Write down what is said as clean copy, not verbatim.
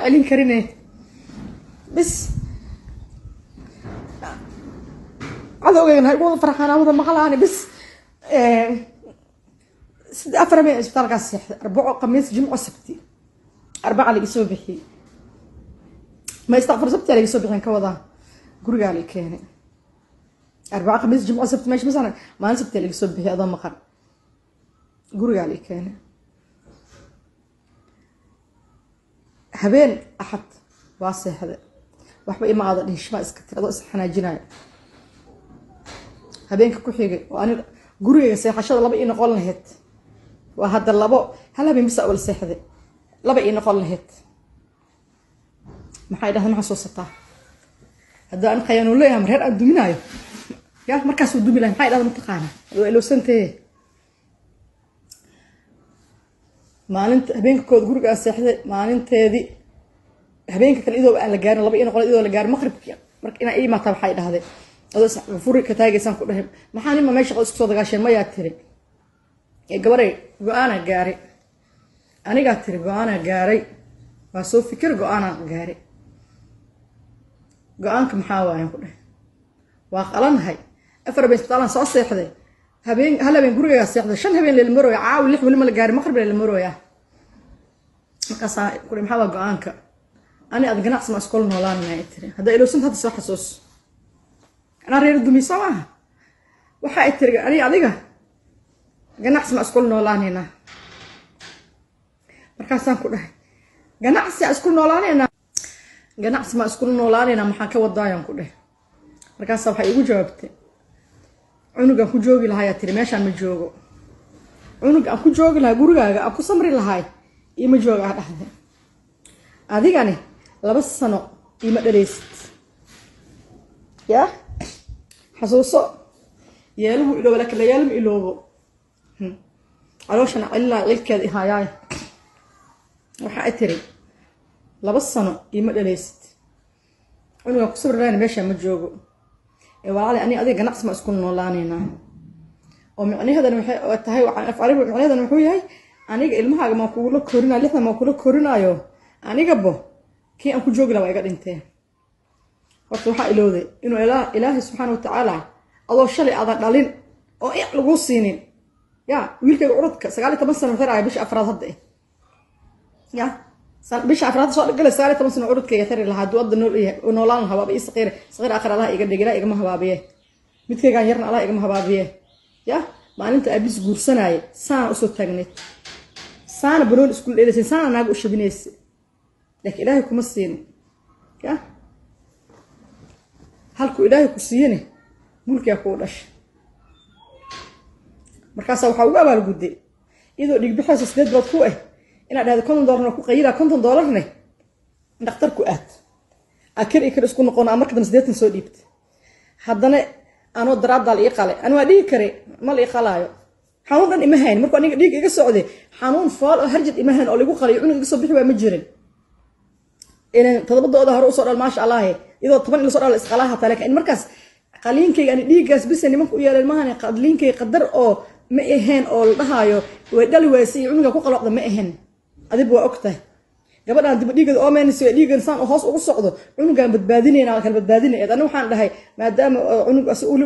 Celin karine bis cadowgaygan ha igu wada farxaan, wada maqlaani. Bis 4 habeen isbitaalkaas seexday: Arbaco, Khamiis, Jimco, Sabti. Arbaca laga soo bixiyey, ma istakfar, Sabti laga soo bixin ka wadaa, gurigaa la keenay. Arbaco, Khamiis, Jimco, Sabti meesha masana, maalin Sabti laga soo bixiyey adoo maqan, gurigaa la keenay. Habeen Axad waa seexday, waxba ima aada dhihin, shibaa iska tir adoo is xanaajinayo. Habeenka ku xigay oo ani gurigayga seexashada 2 ii noqon lahayd, waa hadda 2, hal habeen bisa wala seexday, 2 ii noqon lahayd. Maxay dhahday? Ma xasuusataa? Haddii aan khayaanuu leeyahay reer aan duminaayo ya markaasuu dumi lahay. Maxay dhahday? Mataqaana, waa ilowsantahe. Maalinta habeenka kood guriga aan seexday, maalinteedii habeenka kale idoo aan la gaarin, 2 ii noqon idoo la gaarin maqribkii, marka inaa ii imaataa. Waxay dhahday adoo furi ka taagaysaan ku dhahay, maxaa nima meesha isku soo dagaasheen? Mayaa tiri gabaray, go-aanaa gaaray. Anigaa tiri go-aanaa gaaray, waa soo fikir, go-aanaa gaaray. Go-aanka maxaa waayan ku dhahay? Waa qalanahay, 4 habeen isbitaalaan soo seexday, habeen hal habeen gurigaygaa seexday, 5 habeen leela marooya, caawi 6 weli ma la gaarin, maqrib leela marooya. Markaasaa ku dhahay, maxaa waa go-aanka? Ani ad ganacsi ma iskula noolaanaya tiri. Haddaa ilowsanta hadda soo xasuus, anaa reer dumi soo maaha. Waxa ay tiri, ani adiga ganacsi ma iskula noolaanaynaa? Markaasaan ku dhahay, ganacsi iskula noolaanaynaa, ganacsi ma iskula noolaanaynaa, maxaan ka wadaayaan ku dhahay. Markaasaa waxay igu jawaabtay, cunugaan ku joogi lahayaa tiri meeshaan ma joogo, cunug aan ku joogi lahay gurigaaga aan ku samri lahay ima jooga ah dhahday, adigani 2 sano ima dhaleysid. Yaa xasuuso, yeeluhu iloobo laakiin layaalma iloobo, calooshana celilaa cilkeeda ihaayaay. Waxa ay tiri 2 sano ima dhaleysid, cunugaan ku sabri lahayna meeshaan ma joogo. Ee walaali, ani adiga ganacsi ma isku noolaanaynaa? Oo micnaheedan waxay tahay, af carabi micnaheedan wuxuu yahay, aniga ilmahaaga maa kugula korinayo, 60 maa kula korinaayo, anigabo kii aan ku joogi lahaa waa iga dhinteen. Horta waxaa ilowday inuu Ilaahay subxaana watacaala adoo shalay aadan dhalin oo ic laguu siinin ya wiilkayga curadka 19 sano xiraaya bisha afraad hadda ya bisha afraad soo galay, 19 sano curadkayga xiri lahaa hadduu hadda nool yahay, noolaan lahaa. Waaba ii saqiir saqiir aakhir, Allah iga dhig, Ilaah igama habaabiye, midkaygaan yarna Allah igama habaabiye. Ya maalinta aabis guursanaaye saana usoo taagneed, saana banoon iskula dheelaysay, saana naaga u shabinaysa, laakiin Ilaahay kuma siinin. Ya halkuu Ilaahay ku siiyane mulkigaa kuu dhashay. Markaasaa waxaa ugu abaalgudday iyadoo dhigbixayso 8 bilood ku ah inaad dhahdo 50 doolarna ku qayila, 50 doolarne dhakhtarku aad akir iyo kar isku noqono, marka dambe 80 soo dhiibta. Haddana anoo daraadaal ii qalay, ani waa dhihi kare ma la ii qalaayo, xanuun dhan ima hayn. Markuu aniga dhiig iga socday, xanuun fool oo harjad ima hayn oo lagu qalayo, cunug iga soo bixi waa ma jirin. Ilan todobadooda hore usoo dhal, maasha Allah, iyadoo 10 ila soo dhal isqalaa hataa. Laakiin markaas qaliinkayga ani dhiiggaas bisa nimanka u yeeleen maahan, qaliinkayga qadar oo ma ahayn oo la dhahaayo way dhali waysay iyo cunuga ku qalooqda ma ahayn. Adiba waa ogtahay gabadhaan diba dhiiggeeda oo meenayso, dhiiggan saan hoos ugu socdo, cunugaan badbaadinayna, kala badbaadinay. Ani waxaan dhahay maadaama cunug uli